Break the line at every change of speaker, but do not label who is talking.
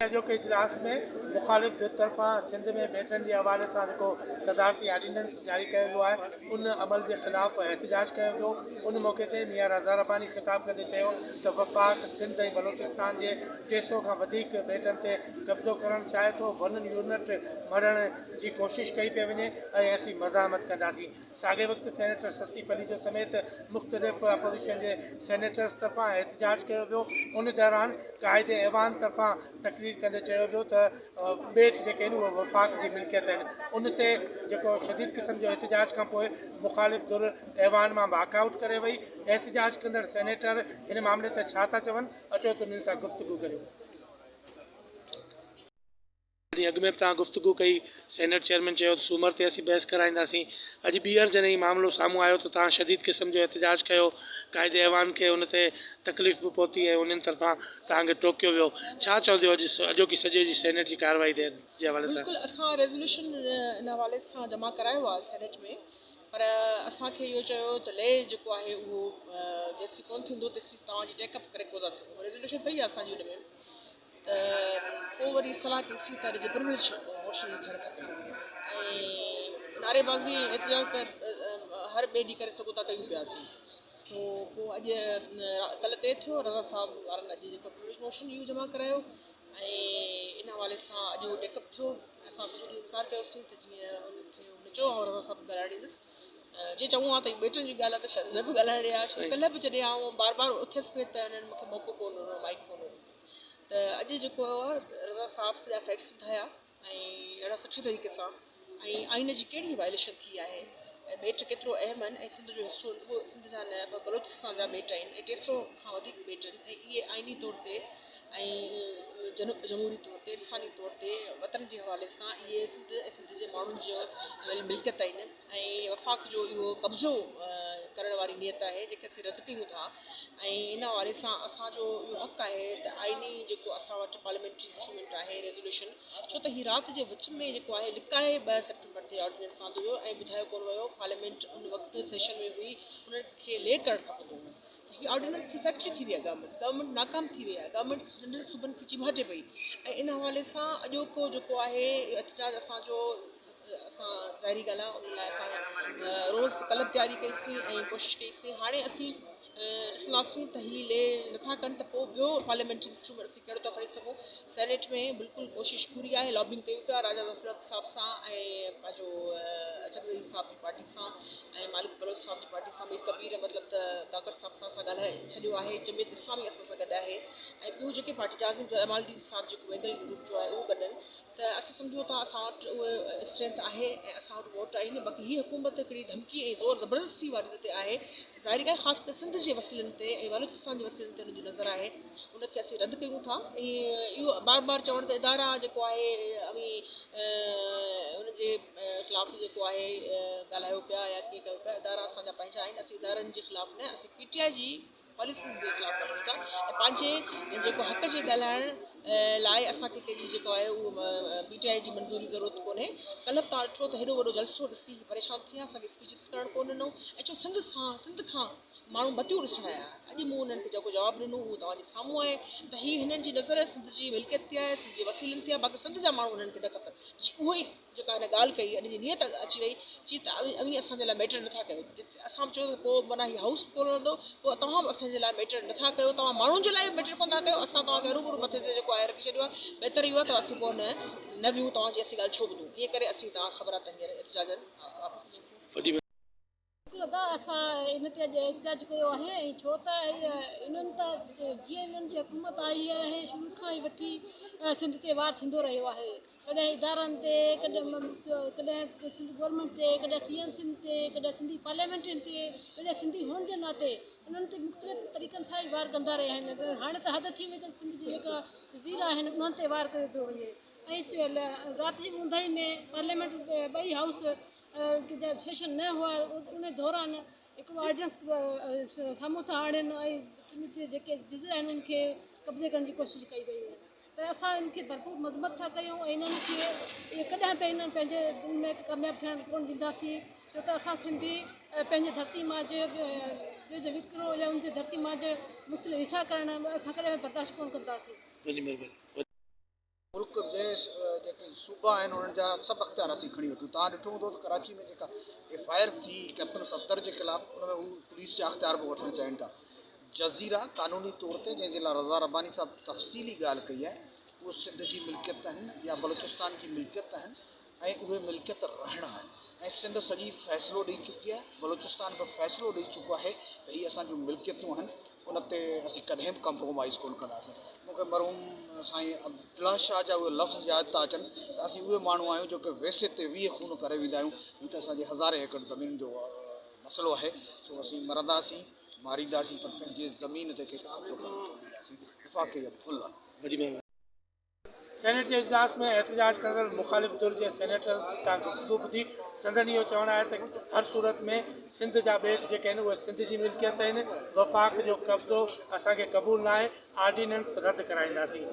اڄوڪي اجلاس ۾ مخالف ڌر طرفان سنڌ ۾ ٻيٽن جي حوالي سان جيڪو صدارتي آرڊيننس جاري ڪيو ويو آهي ان عمل جي خلاف احتجاج ڪيو ويو. ان موقعي تي ميان رضا رباني خطاب ڪندي چيو ته وفاق سنڌ ۽ بلوچستان جي 300 کان وڌيڪ ٻيٽن تي قبضو ڪرڻ چاهي ٿو، ون يونٽ مڙهڻ جي ڪوشش ڪئي پئي وڃي ۽ اسين مزاحمت ڪنداسين. ساڳئي وقت سينيٽر سسي پليجو سميت مختلف اپوزيشن جي سينيٽرز طرفان احتجاج ڪيو ويو. ان دوران قائد ايوان طرفان تقرير ڪندي چيو ويو ته ٻيٽ جيڪي آهن اهي وفاق جي ملڪيت آهن. ان تي جيڪو شديد قسم جو احتجاج کانپوء مخالف ڌر ايوان مان واڪ آئوٽ ڪري وئي. احتجاج ڪندڙ سينيٽر هن معاملي تي ڇا ٿا چون اچو ته انهن سان گفتگو ڪريون. ڏينهن اڳ ۾ به توهان گفتگو ڪئي، سينيٽ چيئرمين چيو ته سومر تي اسين بحث ڪرائينداسين، اڄ ٻيهر جڏهن هي معاملو سامهون آيو ته توهان شديد قسم جو احتجاج ڪيو، قائد ايوان کي ان تي تڪليف به پهتي ۽ انهن طرفان توهان کي ٽوڪيو ويو، ڇا چونديو اڄ اڄوڪي سڄي جي سينيٽ جي ڪارروائي تي جي حوالي سان؟
بلڪل اسان ريزوليوشن ان حوالي سان جمع ڪرايو آهي سينيٽ ۾ پر اسان کي اهو چيو ويو ته لي جيڪو آهي اهو جيسين ڪونه ٿيندو تيسين توهان جي ٽيڪ اپ ڪري ڪونه ٿا سگهون ريزوليوشن پئي آهي اسان جي ان ۾ ته پوء وري صلاح ڪئي سين ته ان جي پروليج موشن ٿيڻ کپي ۽ نعري بازي ۽ احتجاج ته هر ٻئي ڏينهن ڪري سگهو ٿا ڪيون پيا سين سو پوء اڄ ڪلهه طئي ٿيو رضا صاحب وارن اڄ جيڪو پروليج موشن اهو جمع ڪرايو ۽ ان حوالي سان اڄ اهو ٽيڪ اپ ٿيو اسان سڄو ڏينهن انتظار ڪيوسين ته جيئن ان کي هن چيو آئون رضا صاحب کي ڳالهائڻ ڏيندس جي چئون ها ته هي ٻيٽن جي ڳالهه آهي ته شايد نه به ڳالهائڻ ڏي ها ڇو ڪلهه به جڏهن آئون بار بار اٿيس پئي ته هنن مون کي موقعو ڪونه ڏنو مائيڪ ڪونه ڏنو ته اڄ جيڪو رضا صاحب سڄا فيڪٽس ٻڌايا ۽ ڏاڍا سٺي طريقي سان ۽ آئين جي ڪهڙي وائليشن ٿي آهي ۽ ٻيٽ ڪيترو اهم آهن ۽ سنڌ جو حصو رڳو سنڌ جا نه پر بلوچستان جا ٻيٽ آهن ۽ 300 کان وڌيڪ ٻيٽ آهن ۽ اهي آئيني طور تي ۽ جمهوري طور تي انساني طور تي وطن جي حوالي سان اهي سنڌ ۽ سنڌ جي ماڻهن جو ملڪيت آهن ۽ وفاق جو اهو قبضو ڪرڻ واري نيت آهي جنهن کي اسين رد ڪيون ٿا ۽ ان حوالي سان اسان جو اهو حق آهي ته آئيني جيڪو اسان وٽ پارليامينٽري انسٽرومينٽ آهي ريزوليوشن ڇو ته هي رات جي وچ ۾ جيڪو آهي لڪائي 2 سيپٽمبر تي آرڊيننس آندو ويو ۽ ٻڌايو ڪونه ويو پارليامينٽ ان وقت سيشن ۾ هئي انهن کي لي ڪرڻ کپندو هو هي آرڊيننس جي فيڪٽري ٿي وئي آهي گورنمينٽ گورنمينٽ ناڪام ٿي وئي آهي گورنمينٽ ننڍن صوبن کي چيڀاٽي پئي ۽ ان حوالي سان اڄوڪو جيڪو آهي احتجاج اسان جو اسان ظاهري ڳالهه آهي ان لاء اسان روز ڪلهه به تياري ڪئي سين ۽ ڪوشش ڪئي سين هاڻي اسين ڏسنداسين ته هي لي نٿا ڪن ته پوء ٻيو پارليامينٽري انسٽرومينٽ اسين ڪهڙو ٿا کڻي سگهون سينيٽ ۾ بلڪل ڪوشش پوري آهي لابنگ ڪيون پيا راجا ظفرالحق صاحب سان ۽ پنهنجو اچڪزئي صاحب جي پارٽي سان ۽ مالڪ بلوچ صاحب جي پارٽي سان مير ڪبير مطلب ته ڪاڪڙ صاحب سان اسان ڳالهائي ڇڏيو آهي جمعيت اسلامي اسان سان گڏ آهي ۽ ٻيون جيڪي پارٽي جازم جمال الدين صاحب جيڪو ويگل گروپ جو آهي اهو گڏ آهن ته اسين سمجهون ٿا اسان وٽ اهي اسٽرينٿ آهي ۽ اسان وٽ ووٽ آهن باقي هي حڪومت هڪڙي ڌمڪي ۽ زور زبردستي واري ان تي آهي ته ظاهري ڳالهه خاص ڪري سنڌ جي وسيلن تي ۽ بلوچستان جي وسيلن تي ان جي نظر آهي ان کي اسين رد ڪيون ٿا ۽ اهو بار بار چوڻ ته ادارا جيڪو آهي اوهين ان جي خلاف جيڪو آهي ڳالهايو پيا يا ڪيئن ڪيو پيا ادارا اسان جا پنهنجا آهن اسين ادارن جي خلاف نه اسين پي ٽي آء جي پاليسيز جي خلاف ڳالهايون ٿا ۽ پنهنجي جيڪو حق جي ڳالهائڻ لاء اسان کي ڪنهن جي جيڪو آهي اهو پي ٽي آء جي منظوري ضرورت ڪونهي. ڪلهه به توهان ڏٺو ته هيڏو وڏو جلسو ڏسي هي پريشان ٿي ويا اسان کي اسپيچز ڪرڻ ڪونه ڏنو ۽ چيو سنڌ سان سنڌ کان ماڻهو بتيون ڏسڻ آيا اڄ مون انهن کي جيڪو جواب ڏنو اهو توهان جي سامهون آهي ته هي هنن جي نظر سنڌ جي ملڪيت تي آهي سنڌ جي وسيلن تي آهي باقي سنڌ جا ماڻهو هنن کي نه کپن جي اهو ئي جيڪا هن ڳالهه ڪئي ان جي نيت اچي وئي چي ته اوهين اسان جي لاء ميٽر نٿا ڪيو اسان به چيو ته پوء معنيٰ هي هائوس به ڪونه هلندو پوء توهان به اسان جي لاء ميٽر نٿا ڪيو توهان ماڻهن جي لاء به ميٽر ڪونه ٿا ڪيو اسان توهان کي هروڀرو مٿي تي جيڪو آهي رکي ڇڏيو آهي بهتر اهو آهي ته اسين پوء نه نه ويهون توهان جي اسين ڳالهه ڇو ٻڌون ائين ڪري اسين توهان خبر آهي ته هينئر احتجاجن واپس اچون ٿيون.
بلڪل ادا اسان ان تي اڄ احتجاج ڪيو آهي ۽ ڇو ته انهن ته جيئن انهن جي حڪومت آئي آهي شروع کان ئي وٺي سنڌ تي وار ٿيندو رهيو آهي ڪڏهن ادارن تي ڪڏهن ڪڏهن سنڌ گورنمينٽ تي ڪڏهن سي ايم سنڌ تي ڪڏهن سنڌي پارليامينٽرين تي ڪڏهن سنڌي هئڻ جي ناتي انهن تي مختلف طريقن سان ئي وار ڪندا رهيا آهن هاڻي ته حد ٿي وئي ته سنڌ جي جيڪا جزيرا آهن انهن تي وار ڪيو پيو وڃي ۽ رات جي اونداهي ۾ پارليامينٽ ٻئي هائوس جا سيشن نه هئا ان دوران هڪڙو آرڊيننس سامهون ٿا آڻين ۽ ان جي جيڪي جز آهن ان کي قبضي ڪرڻ جي ڪوشش ڪئي پئي وڃي ته اسان ان کي ڀرپور مذمت ٿا ڪيون ۽ انهن کي اهي ڪڏهن به انهن پنهنجي ان ۾ ڪامياب ٿيڻ ڪونه ڏينداسين ڇو ته اسان سنڌي پنهنجي ڌرتي مان جو وڪرو يا ان جي ڌرتي مان جو مختلف حصا ڪرڻ اسان ڪڏهن به برداشت ڪونه ڪنداسين.
وڏي مھرباني.
ملڪ جي جيڪي صوبا آهن انهن جا سڀ اختيار اسين کڻي وٺون. توهان ڏٺو هوندو ته ڪراچي ۾ جيڪا ايف I R ٿي ڪئپٽن صفدر جي خلاف ان ۾ هو پوليس جا اختيار به وٺڻ چاهين ٿا. جزيرا قانوني طور تي جنهن جي لاء رضا رباني صاحب تفصيلي ڳالهه ڪئي آهي اهو سنڌ جي ملڪيت آهن يا بلوچستان جي ملڪيت آهن ۽ اهي ملڪيت رهڻا آهن ۽ سنڌ سڄي فيصلو ڏئي چڪي آهي، بلوچستان به فيصلو ڏئي چڪو آهي ته هي اسان جون ملڪيتون آهن ان تي اسين ڪڏهن به ڪمپرومائيز ڪونه ڪنداسين. مون کي مرحوم سائين عبدالله شاهه جا اهي لفظ ياد ٿا اچن ته اسين اهي ماڻهو آهيون جيڪي ويسي تي 20 خون ڪري ويندا آهيون، هي ته اسان جي هزارين ايڪڙ زمين جو مسئلو آهي سو اسين مرنداسين، مارينداسين پر پنهنجي زمين تي ڪنهن کي قبضو ڪرڻ ڪونه ڏينداسين، وفاق کي اها ڀل آهي.
سينيٽ جي اجلاس ۾ احتجاج ڪندڙ مخالف ڌر جي سينيٽرز تان گفتگو ٻڌي سندن اهو چوڻ آهي ته هر صورت ۾ سنڌ جا ٻيٽ جيڪي آهن اهي سنڌ جي ملڪيت آهن، وفاق جو قبضو اسان کي قبول ناهي، آرڊيننس رد ڪرائينداسين.